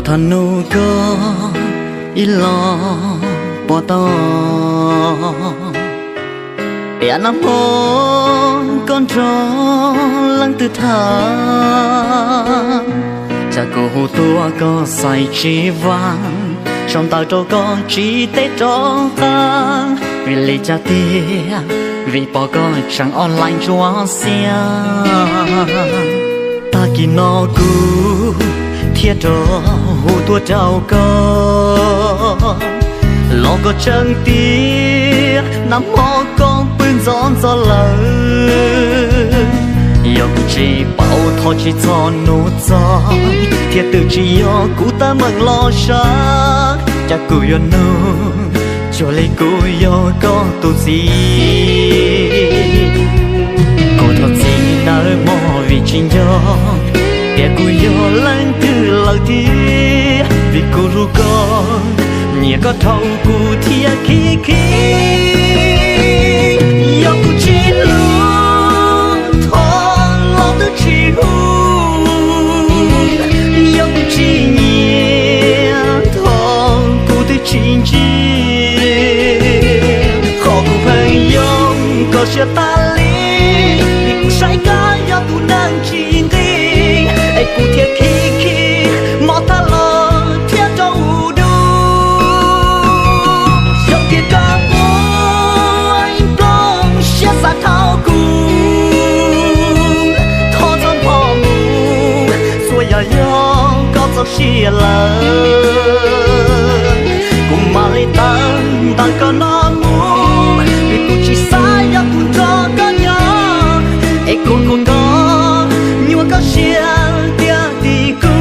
Thaum nub koj ib los pov tau, tiam nag hmo koj nrog leej twg tham, cas kuv hu tuaj koj xaiv tsis vam, sau ntawv rau koj tsis teb rov qab, vim li cas tiag, vim pom koj tseem online ntsuab xiab. Tag kis no kuv thiaj rov hu tuaj rau koj, los koj tseeb tiag nag hmo koj pw ntxov ntxov lawm. Yog kuv tsis paub thov tsis txhob nug txog, thiab twb tsis yog kuv tab meeg los sav, cas kuv yuav nug, cuag li kuv yog koj tus txiv. Kuv thov txim nawb mog vim tsis nco tias kuv yog leej twg lawm tiag, vim kuv hlub koj, nyiam koj dhau kuv thiaj khib khib. Yog kuv tsis hlub, thov los twb tsis hu, yog kuv tsis nyiam, thov kuv twb tsis ntsia. Qhov kuv pheej yoo koj siab tas li, vim kuv saib koj yog tus neeg tsis nqis, es kuv thiaj khib khib mob thaj los thiab rau u dub. Yog tias koj muaj ib nplooj siab xav dhau kuv, thov txhob npho mus, txhua yam yog koj txoj sia lawm. Kuv mam li tawm ntawm koj no mus, vim kuv tsis xav yog kuv nrog koj nyob, es kuv kuv koj nyuaj koj siab tiag tim kuv.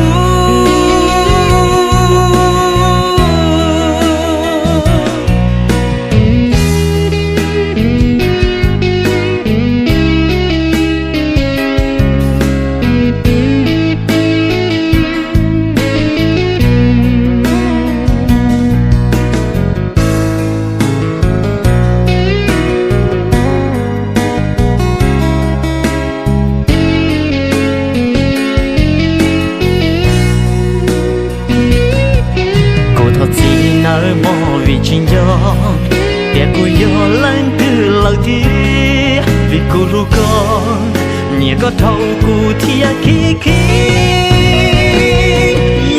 Kuv thov txim nawb mog vim tsis nco tias kuv yog leej twg lawm tiag, vim kuv hlub koj, nyiam koj dhau kuv thiaj khib khib.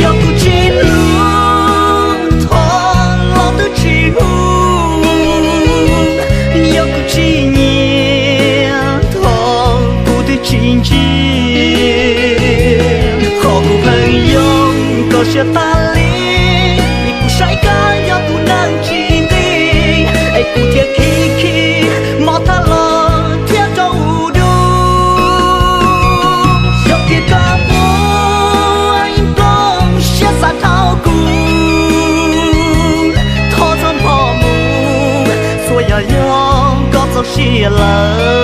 Yog kuv tsis hlub, thov los twb tsis hu, yog kuv tsis nyiam, thov kuv twb tsis ntsia. Qhov kuv pheej yoo koj siab tas li, vim kuv saib koj yog tus neeg tsis nqis, es kuv thiaj khib khib mob thaj los thiab rau u dub. Yog tias koj muaj ib nplooj siab xav dhau kuv, thov txhob npho mus, txhua yam yog koj txoj sia lawm.